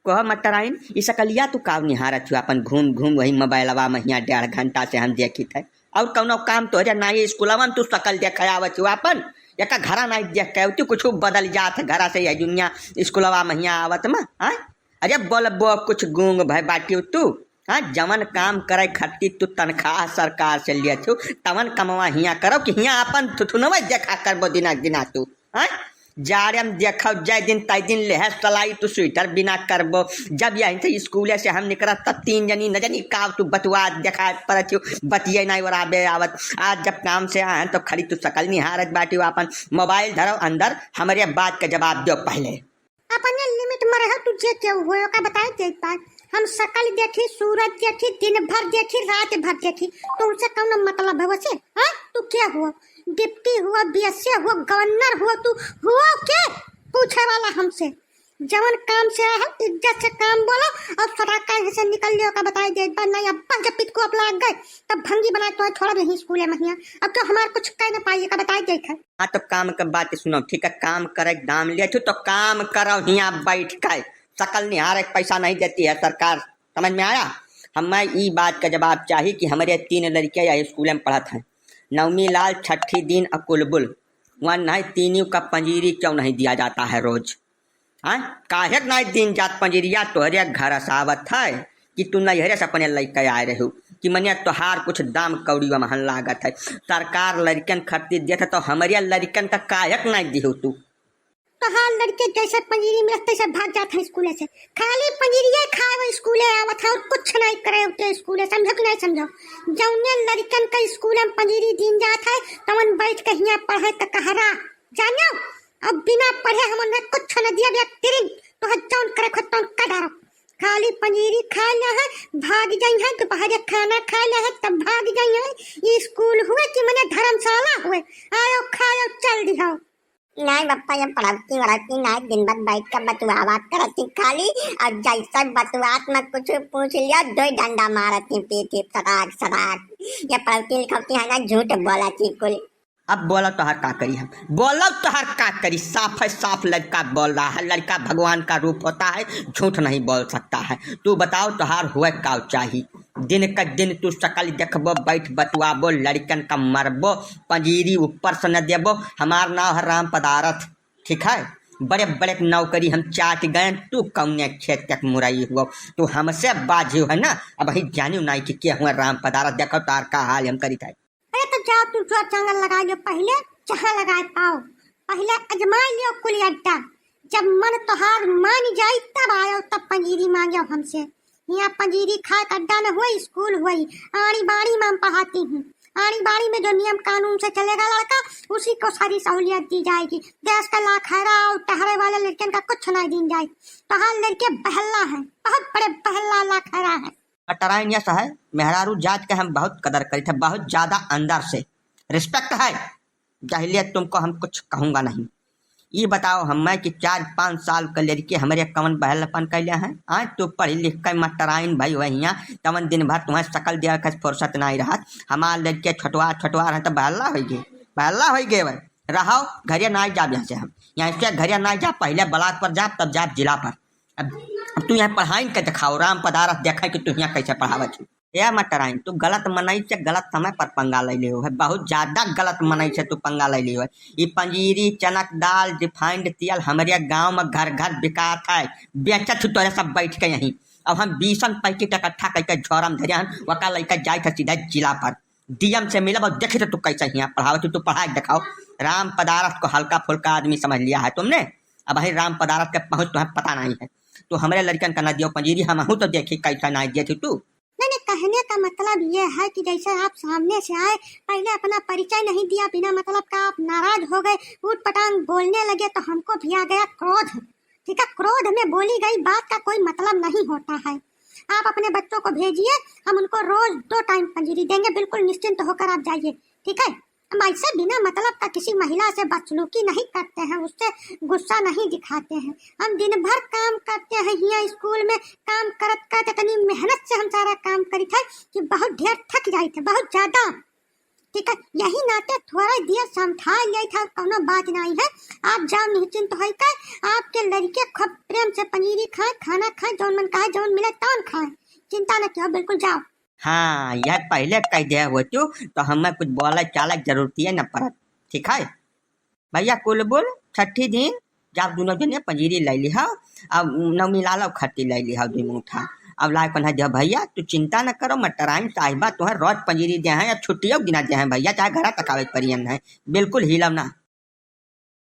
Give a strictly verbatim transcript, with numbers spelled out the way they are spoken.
कहो मटराइन, ई सकलिया तू काव निहारत हो आपन घूम घूम वही मोबाइलवा में हियाँ डेढ़ घंटा से हम देखित है। और कौनो काम तोहरे नाही, स्कूलवा में तू सकल देखे आवत हो आपन, एका घरा नाही देख के तू कुछ बदल जात है घरा से, यह दुनिया स्कूलवा में हियाँ आवत में, हाँ? अरे बोलबो कुछ गूंग भय बाटी तू, हाँ? जवन काम करे खातिर तू तनख्वाह सरकार से लेत हो, तवन कमवा हियाँ करो कि हियाँ आपन थुथुनवा देखा करबो दिना दिना तू, हाँ? जाड़े में देखो, जय दिन तय दिन लेहे सलाई, तू स्वेटर बिना करबो। जब यहीं से स्कूले से हम निकरत, तब तीन जनी न जनी काव तू बतुआ देखा परत हो, बतिये नाई ओराबे आवत। आज जब काम से आए हैं, तो खड़ी तू सकल निहारत बाटी हो, आपन मोबाइल धरो अंदर, हमरे बात का जवाब दो पहले। अपने लिमिट में रहो, तू जे केहू हो, ओका बताए देत बा। हम सकल देखी, सूरज देखी, दिन भर देखी, रात भर देखी, तो उनसे कौनो मतलब है वैसे? हाँ, तू क्या हुआ? डिप्टी हुआ, बीएसए हुआ, गवर्नर हुआ, तू हुआ के पूछे वाला हमसे? जवन काम से आए हो, इज्जत से काम बोलो और सदा काहे से निकल लियो का बताई देत बा। नहीं, अब जब पितको अब लाग गए, तब भंगी बनाए तो छोड़ नहीं स्कूले में हियाँ। अब तो हमार कुछ कह न पाइए का बताई देत है। हाँ, तो काम के बात सुनो, ठीक है, काम करे के दाम लिया छु, तो काम करो हियाँ बैठ के, सकल निहारे के पैसा नहीं देती है सरकार, समझ में आया? हमें ई बात का जवाब चाही कि हमरे तीन लड़के या स्कूल में पढ़त हैं, नवमी लाल, छठी दीन और कुलबुल, वहाँ नहीं तीनों का पंजीरी क्यों नहीं दिया जाता है रोज? हाँ, काहे के नाई दीन जात पंजीरिया तोहरे घर से आवत है कि तू नैहरे से अपने लइके आए रहू कि मने तोहार कुछ दाम कौड़ी वमहन लागत है, सरकार लड़कन खरीद देत है तो हमरे लड़कन का काहे के नाई दिहू तू? तोहार लड़के जैसे पंजीरी मिलत तैसे भाग जात है स्कूले से, खाली पंजीरिये खाए वो स्कूले आवत है और कुछ नहीं करे उठे स्कूले, समझो कि नहीं समझो? जौने लड़कन का स्कूले में पंजीरी दीन जात है तवन बैठ के हियाँ पढ़े त कहरा जानो, अब बिना पढ़े हम उन्हें कुछ न दिया, बिया तिरिन, तोहर जौन करे खुद तौन कर डारो। खाली पंजीरी खा ले है, भाग जाई है, दोपहर खाना खा ले है, तब भाग जाई है। ई स्कूल हुए कि मने धर्मशाला हुए? आयो खायो चल दिहो। नहीं बप्पा, ये पढ़ौती वढ़ौती नहीं, दिन भर बैठ के बतुआवात करती खाली, और जैसे बतुआत में कुछ पूछ लिया, दो डंडा मारती पीठी सटाक सटाक। ये पढ़ौती लिखौती है ना, झूठ बोलती कुल। अब बोलो तोहर का करी हम, बोलो तोहर का करी, साफ है साफ लड़का बोल रहा है, लड़का भगवान का रूप होता है, झूठ नहीं बोल सकता है। तू बताओ तोहार हुए का चाही? दिन का दिन तू सकल देखबो, बैठ बतुआबो, लड़कन का मरबो, पंजीरी ऊपर से न देबो। हमार नाव है राम पदारथ, ठीक है, बड़े बड़े नौकरी हम चाट गए, तू कौने खेत के मुरई हुआ, तू हमसे बाजी है ना। अब ही जानियो नाई कि के हुआ राम पदारथ, देखो तार का हाल हम करी था। अरे तो जाओ तू जो जंगल लगा लियो पहले, जहाँ लगाए पाओ, पहले अजमा लियो कुल अड्डा। जब मन तोहार मान जाई तब आयो, तब पंजीरी मांगो हमसे। यहाँ पंजीरी खाए का अड्डा न हुई, स्कूल हुई, आड़ी बाड़ी में हम पढ़ाती हूँ। आड़ी बाड़ी में जो नियम कानून से चलेगा लड़का, उसी को सारी सहूलियत दी जाएगी। देश का लाखैरा और टहरे वाले लड़कन का कुछ नहीं दीन जाए। तोहार लड़के बहल्ला है, बहुत बड़े बहल्ला लाखैरा है। कटराइन यस है, मेहरारू जात के हम बहुत कदर करित है, बहुत ज्यादा अंदर से respect है, जहिले तुमको हम कुछ कहूंगा नहीं। ई बताओ हमें कि चार पाँच साल के लड़के हमरे कवन बहलपन कैले हैं? आज तू पढ़ लिख के मटराइन भई हुए हियाँ, तवन दिन भर तुम्हें शकल दिया के फुर्सत नहीं रहत। हमार लड़के छोटवा छोटवा रहे तो बहल्ला होई गए, बहल्ला होई गए। वह रहो, घरे ना जाब यहाँ से हम, यहाँ से घरे ना जाब, पहले ब्लॉक पर जाब, तब जाब जिला पर। अब, अब तू यहाँ पढ़ाइन के दिखाओ, राम पदारथ देखे कि तू यहाँ कैसे पढ़ावत हो। ए मटराइन, तू गलत मनई से गलत समय पर पंगा ले लियो है, बहुत ज्यादा गलत मनई से तू पंगा ले लियो है। ई पंजीरी, चनक दाल, refined तेल हमरे गांव में घर घर बिकात है, बेचत हूँ तोरे सब बैठ के यहीं। अब हम बीसन पैकेट इकट्ठा करके झोरा में धरे हन, वका लेके जाए थे सीधा जिला पर, डीएम से मिलब और देखी तो तू कैसे हियाँ पढ़ावत हूँ, तू पढ़ा के दिखाओ। राम पदारथ को हल्का फुल्का आदमी समझ लिया है तुमने, अब भाई राम पदारथ के पहुँच तुम्हें पता नहीं है। तो हमरे लड़कन का ना दियो पंजीरी, हमहू तो देखी कैसा ना दिए थे तू। नहीं, नहीं, कहने का मतलब ये है कि जैसे आप सामने से आए, पहले अपना परिचय नहीं दिया, बिना मतलब का आप नाराज हो गए, ऊटपटांग बोलने लगे, तो हमको भी आ गया क्रोध। ठीक है, क्रोध में बोली गई बात का कोई मतलब नहीं होता है। आप अपने बच्चों को भेजिए, हम उनको रोज दो टाइम पंजीरी देंगे, बिल्कुल निश्चिंत होकर आप जाइए। ठीक है, हम ऐसे बिना मतलब का किसी महिला से बदसलूकी नहीं करते हैं, उससे गुस्सा नहीं दिखाते हैं। हम दिन भर काम करते हैं, हियाँ स्कूल में काम करत करत इतनी मेहनत से हम सारा काम करित है कि बहुत ढेर थक जाइत है, बहुत ज्यादा। ठीक है, यही नाते थोड़ा दिया समझा लिया था, कौनो बात नहीं है। आप जाओ निश्चिंत होई के, आपके लड़के खूब प्रेम से पंजीरी खाए, खाना खाए, जौन मन कहे, जौन मिले तौन खाए, चिंता न कियो, बिल्कुल जाओ। हाँ, यह पहले कह दे होतू तो हमें कुछ बोले चाले के जरूरत ही न पड़त। ठीक है भैया, कुल बोल छठी दिन जब दोनों जने पंजीरी ले लिहा, अब नवमी लाल खट्टी ले लिहा दुई मुठा। अब लाए पन्हा दे भैया, तू चिंता न करो, मटराइन साहिबा तुहे रोज पंजीरी दे हैं, अब छुट्टियों गिना दे हैं भैया, चाहे घर तक आवे परियन है, बिल्कुल हिलब ना।